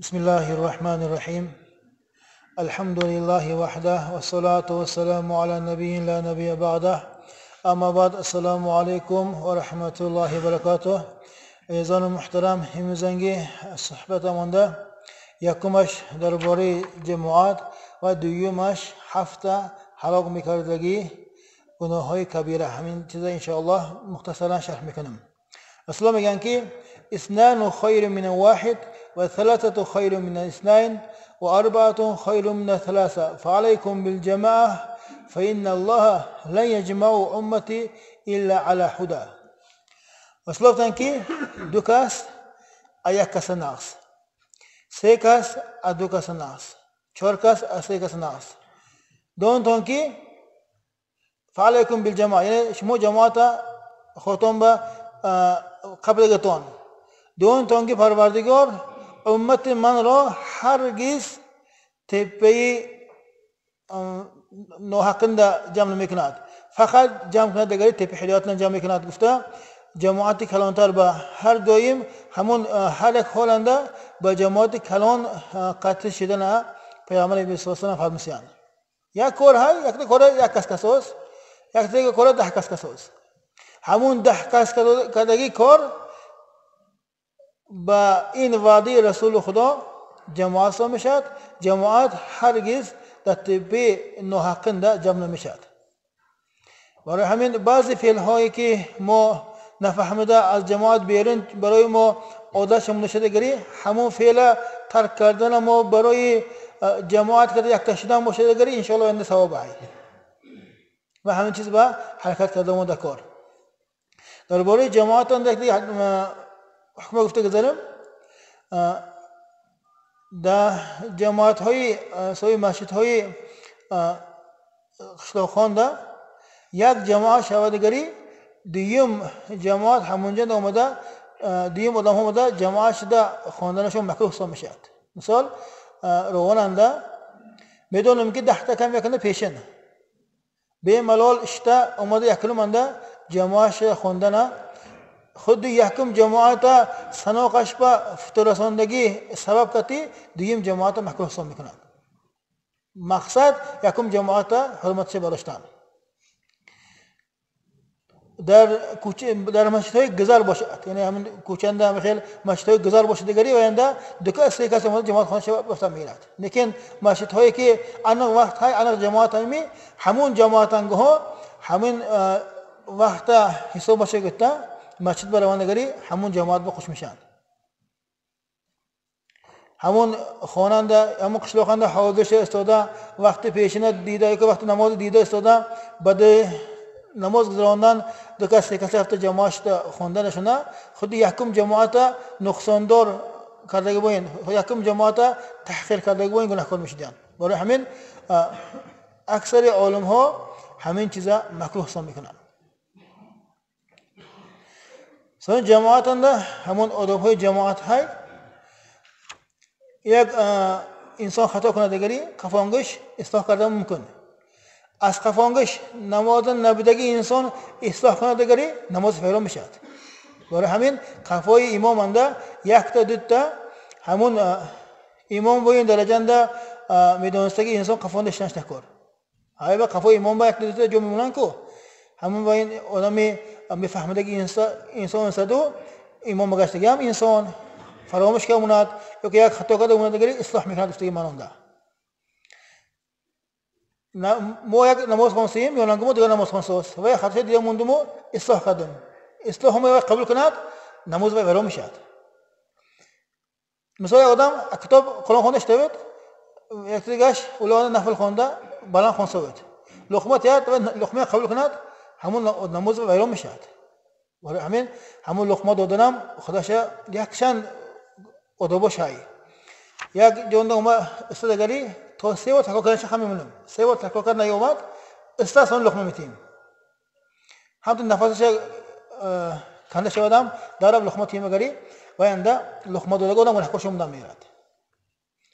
بسم الله الرحمن الرحيم. الحمد لله وحده والصلاة والسلام على نبي لا نبي بعده. أما بعد، السلام عليكم ورحمة الله وبركاته. عزیزان محترم، امروزنگی صحبت مانده یکمش درباره جماعت و دویمش هفته هلاک میکردگی گناه‌های کبیره. همین چیزا انشاءالله مختصرا شرح میکنم. اصلا میگن که اثنان خیر من واحد و ثلاثة خیر من اثنين و اربعة خیر من ثلاثة فعليكم بالجماعة فإن الله لا يجمع امتي الا على هدى. اصلا گفتن که دو کس یک کس نقص، سه کس از دو کس نقص، چهار کس از سه کس نقص. دونتون که فعليكم بالجماعة، یعنی شما جماعت خودتون به قبلگتون. دونتون که پروردگار امت من را هرگز تپه ناحقنده جمع نمیکند، فقط جمع کند دیگری تپه هدایت جمع میکند. گفته جماعت کلانتر به هر دایم همون هر یک حالنده به جماعت کلان قتل شدن پیامبر علیه السلام فرمودند. یک کار های یک کار یک کس کسوس، یک دیگه کار ده کس کسوس. همون ده کس کدگی کار با این وعده رسول خدا جماعت سا میشد. جماعت هرگز در طبع ناحقنده جمع نمیشد. برای همین بعضی فعل هایی که ما نفهمیده از جماعت بیرون برای ما عادت شمونده شده گری، همون فعل ترک کردن ما برای جماعت کرده یک شدن باشه گری انشاءالله آینده ثواب هست. و همین چیز با حرکت کردن ما در کار. درباره جماعت هم دیگه حکم گفته گذارم. در جماعت های سوی مسجد های قشلاق ده یک جماعت شودگری، دویم جماعت همونجا آمده، دویم آدم آمده جماعت شده خواندنشون مکروه حساب میشد. مثال رواننده میدونم که ده تا کم یکنه پیشن به ملال اشته آمده یکلم انده جماعت شده خواندن خود یکم جماعت سناقش به فترساندگی سبب کتی دویم جماعت مکروه حساب میکند. مقصد یکم جماعت حرمت چه برداشتن. در کوچه در مسجدهای گذر باشد، یعنی همین کوچنده هم خیلی مسجدهای گذر باشد دیگری و آینده دو کس سه کس جماعت خانه شب بفتن میگیرد. لیکن مسجدهایی که انق وقت های انق جماعت همی همون جماعت ها همین وقت حساب باشه گفته مسجد بروندگری همون جماعت با خوش میشن. همون خواننده همون قشلاقنده حاضر استاده وقت پیشینه دیده که وقت نماز دیده استاده بعد نماز گذراندن دو کس سه کس هفته جماعت خواندنشونه خود یکم جماعت نقصاندار کردگی باین، یکم جماعت تحقیر کردگی باین گناهکار میشدن. برای همین اکثر عالم ها همین چیزا مکروه حساب میکنن. سن جماعت انده همون آداب های جماعت های یک انسان خطا کنه دیگری قفانگش اصلاح کردن ممکن. از قفانگش نماز نبودگی انسان اصلاح کنه دیگری نماز فعلا میشد. برای همین قفای امام انده یک تا دو تا همون امام با این درجه انده میدونستگی انسان قفانده شنش نکر. های با قفای امام با یک تا دو تا جو میمونن کو همون با این آدمی میفهمدگی انسان دو امام بگشتگی هم انسان فراموش که موند یا که یک خطا کرده موند دیگری اصلاح میکند گفتگی منانده. ما یک نماز خواستیم یا نگم دیگر نماز خواست و خطای دیگه موندم اصلاح کردم، اصلاح هم قبول کند نماز و ورا میشد. مثلا آدم کتاب قرآن خوانده شده یک دیگهش اولاد نفل خوانده بلند خوانده بود لقمه تیاد و لقمه قبول کند همون نماز و ورا میشد. برای همین همون لقمه دادنم خودش یک چند آدابش های یک جونده اومد استادگری تا سه بار تکرار کردن هم میمونم، سه بار تکرار کردن نیومد استاد لقمه میتیم همون نفسش کنده شدم دارم لقمه تیم گری و آینده لقمه دادگی آدم گناهکار شدم میرد.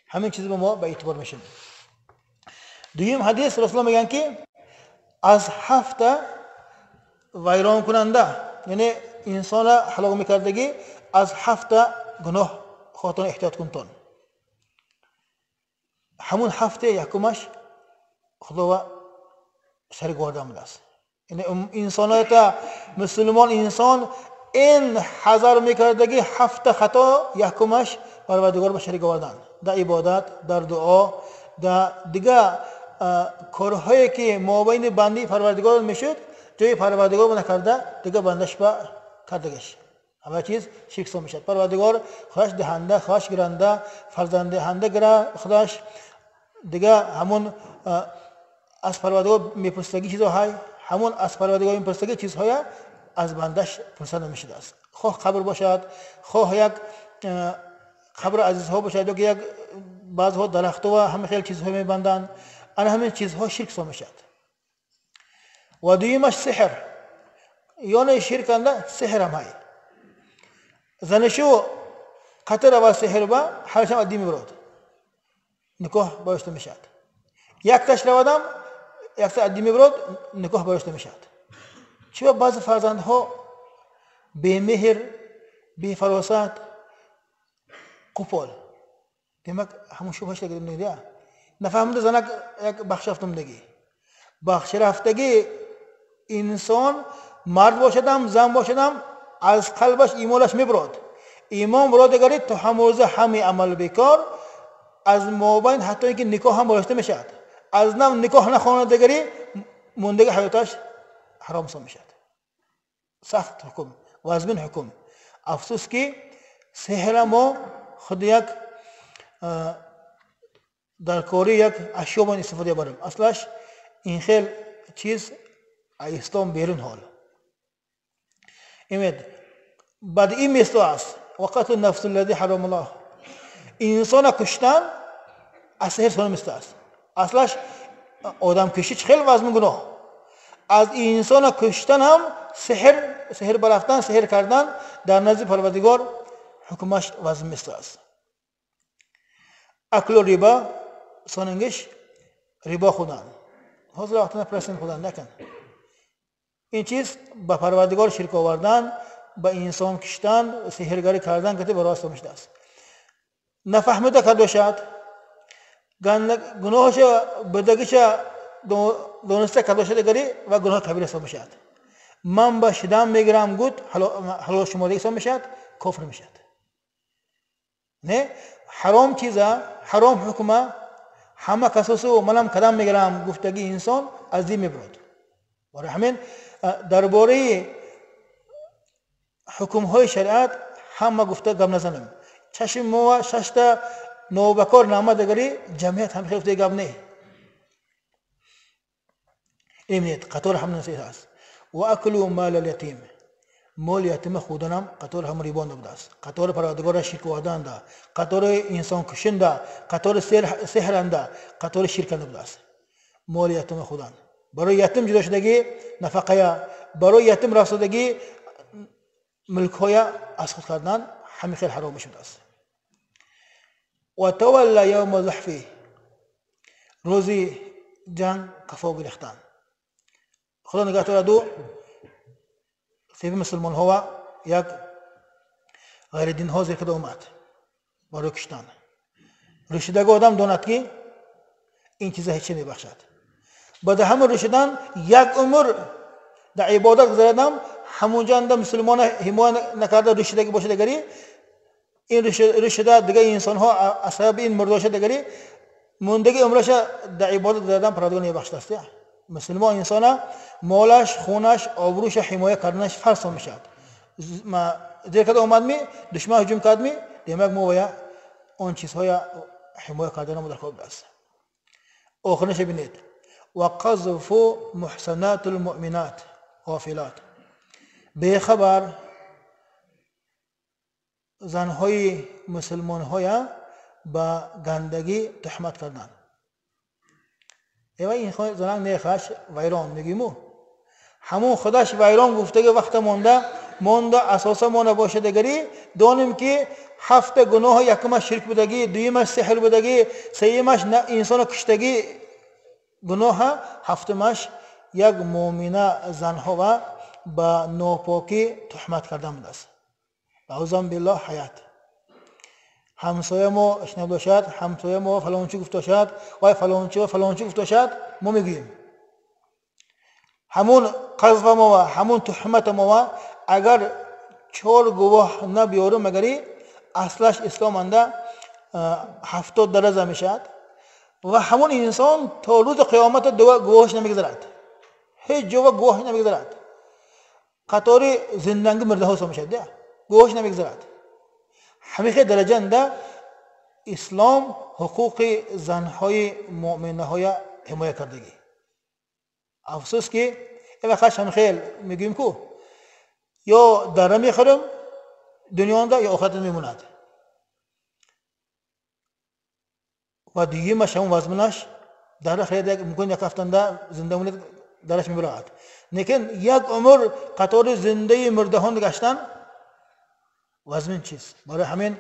همین چیز به ما به اعتبار میشیم. دویم حدیث رسول الله میگن که از هفته ویران کننده یعنی انسان هلاک میکردگی از هفته گناه خودتون احتیاط کنتون. Ҳамун ҳафте якумаш Худо шарик овардан будааст. Инсоната мусулмон инсон ин ҳазар мекардаги ҳафта хато якумаш Парвардигор ба шарик овардан дар ибодат, дар дуо, дар дига корҳое ки мобайни бандаи Парвардигор мешуд, ҷои Парвардигор накарда дига бандаш ба кардагаш ҳама чиз ширк ҳисоб мешавад. Парвардигор худаш диҳанда, худаш гиранда, фарзанддиҳанда гира худаш, дига ҳамон аз Парвардигор мепурсидаги чизҳои, ҳамон аз Парвардигор мепурсидаги чизҳоя аз бандаш пурса намешудааст. Хоҳ қабр бошад, хоҳ як қабр азизҳо бошад, ё ки як баъзҳо дарахтҳо ва ҳама хел чизҳо мебанданд, ана ҳамин чизҳо ширк ҳисоб мешавад. Ва дуюмаш сеҳр, ёне ширканда сеҳр ҳам ҳай. Занишу қатр ава сеҳр ба ҳарашам аддӣ мебурад, никоҳ барошта мешавад. Якташ равадам якта аддӣ мебурад, никоҳ барошта мешавад. Чиба баъзе фарзандҳо бемеҳр, бефаросат, қупол. Демак ҳамун шубҳаш дагӣ нафаҳмида занак як бахш рафтамдагӣ. Бахш рафтагӣ инсон мард бошадам, зан бошадам, аз қалбаш имонаш мебурад. Имон буродагари то ҳамрӯза ҳами амал бекор, аз мобайн ҳатто ин ки никоҳ ҳам барошта мешавад. Аз нав никоҳ нахонадагари мондаги ҳаёташ ҳаром ҳисоб мешавад. Сахт ҳукм, вазмин ҳукм. Афсӯс ки сеҳра мо худ як дар кори як ашё мо истифода барем. Аслаш ин хел чиз ислом берун ҳол. Имед баъд ин место аст. Ва қатлу нафси аллази ҳаррама Аллоҳ. Инсона куштан аз сеҳр сон место аст. Аслаш одамкушӣ чӣ хел вазмин гуноҳ. Аз инсона куштан ҳам сеҳр, сеҳр барафтан, сеҳр кардан дар назди Парвардигор ҳукмаш вазн место аст. Аклу риба сонангиш рибо хӯрдан. Ҳозир вақтона процент хӯрдан накун. Ин чиз ба Парвардигор ширк овардан, ба инсон киштан, сеҳргарӣ кардан кати барои ҳисоб мешудааст. Нафаҳмида кардошад, гуноҳаша будагиша дониста кардоша дигари ва гуноҳ кабира ҳисоб мешавад. Ман ба шидан мегирам гуд ҳалол шумода ҳисоб мешавад, кофир мешавад. Не, ҳаром чиза, ҳаром ҳукма ҳама касосу манам кадам мегирам гуфтаги инсон аз дин мебурад. Барои ҳамин дар бораи ҳукмҳои шариат ҳама гуфта гап назанем. Чашми мо шашта нобакор намадагари ҷамъият ҳам хел гуфтаги гап не. Имнед қатор ҳам насиҳат аст. Ва аклу мал ал-ятим. Моли ятима хӯрданам қатори ҳам рибо набудааст. Қатори Парвардигорро ширк оварданда, қатори инсонкушинда, қатори сеҳранда, қатори ширканда будааст. Моли ятима хӯрдан. Барои ятим ҷудо шудагӣ нафақая, барои ятим расодагӣ мулкҳоя аз худ кардан ҳамин хел ҳаром шудааст. Ва тавалла явма заҳфи. Рӯзи ҷанг қафо гирифтан. Худо нигаҳ дорад ду севи мусулмонҳо ва як ғайридинҳо зер карда омад барои куштан. Рӯшидаги одам донад ки ин чиза ҳеч чи мебахшад. Баъд ҳамон рӯшидан як умр дар ибодат гузарадам, ҳамонҷанда мусулмона ҳимоя накарда рӯшидаги бошад дигари, ин рӯшида дига инсонҳо аз сабаби ин мурдоша дигари мондаги умраша дар ибодат гузарадан Парвардигор мебахшад. Мусулмон инсона молаш, хунаш, обрӯша ҳимоя карданаш фарз ҳисоб мешавад. Зер карда омадми, душман ҳуҷум кардми, демак мо бояд он чизҳоя ҳимоя карданамо дар кор будааст. Охиринаша бинед. Ва қазфу муҳсанату лмуъминат ғофилат. Бехабар занҳои мусулмонҳоя ба гандагӣ туҳмат кардан. Эва ин занак нехаш вайрон мегӯйму. Ҳамон худаш вайрон гуфтаги вақта монда асоса монда бошад дигари, донем ки ҳафта гуноҳ якумаш ширк будагӣ, дуюмаш сеҳр будагӣ, сеюмаш инсоно куштагӣ гуноҳа, ҳафтумаш як муъмина занҳова ба нопокӣ туҳмат кардан будааст. Аузан биллоҳ ҳаят. ҳамсоя мо шунавдошад, ҳамсоя мо фалончи гуфтошад, вай фалончи ва фалончи гуфтошад, мо мегӯем. Ҳамун қазва мо ва ҳамун туҳмата мо ва агар чор гувоҳ набиёрум, магари аслаш ислом анда 70 дараҷа мешавад ва ҳамун инсон то рӯзи қиёмат гувоҳш намегузарад, ҳеҷ ҷо гувоҳ намегузарад. Қатори зинданги мурдаҳо ҳисоб мешавад, гувоҳш намегузарад. Ҳамин дараҷа анда ислом ҳуқуқи занҳои муъминаҳоя ҳимоя кардагӣ. Афсӯс ки вақт ҳамхел мегӯем ку ё дара мехӯрем дунёнда, ё охират мемонад. Ва дуюмаш ҳамон вазминаш дара хеле мумкин як ҳафтанда зинда монед, дараш мебарояд, лекин як умр қатори зиндаи мурдаҳон гаштан вазмин чиз. Барои ҳамин,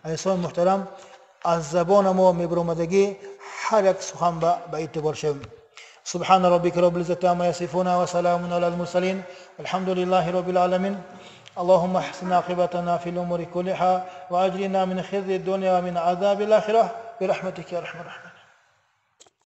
азизони муҳтарам, аз забона мо мебаромадагӣ ҳар як сухан ба эътибор шавем. سبحان ربك رب العزة عما يصفون وسلام على المرسلين والحمد لله رب العالمين. اللهم احسن عاقبتنا في الأمور كلها وأجرنا من خزي الدنيا ومن عذاب الآخرة برحمتك يا أرحم الراحمين.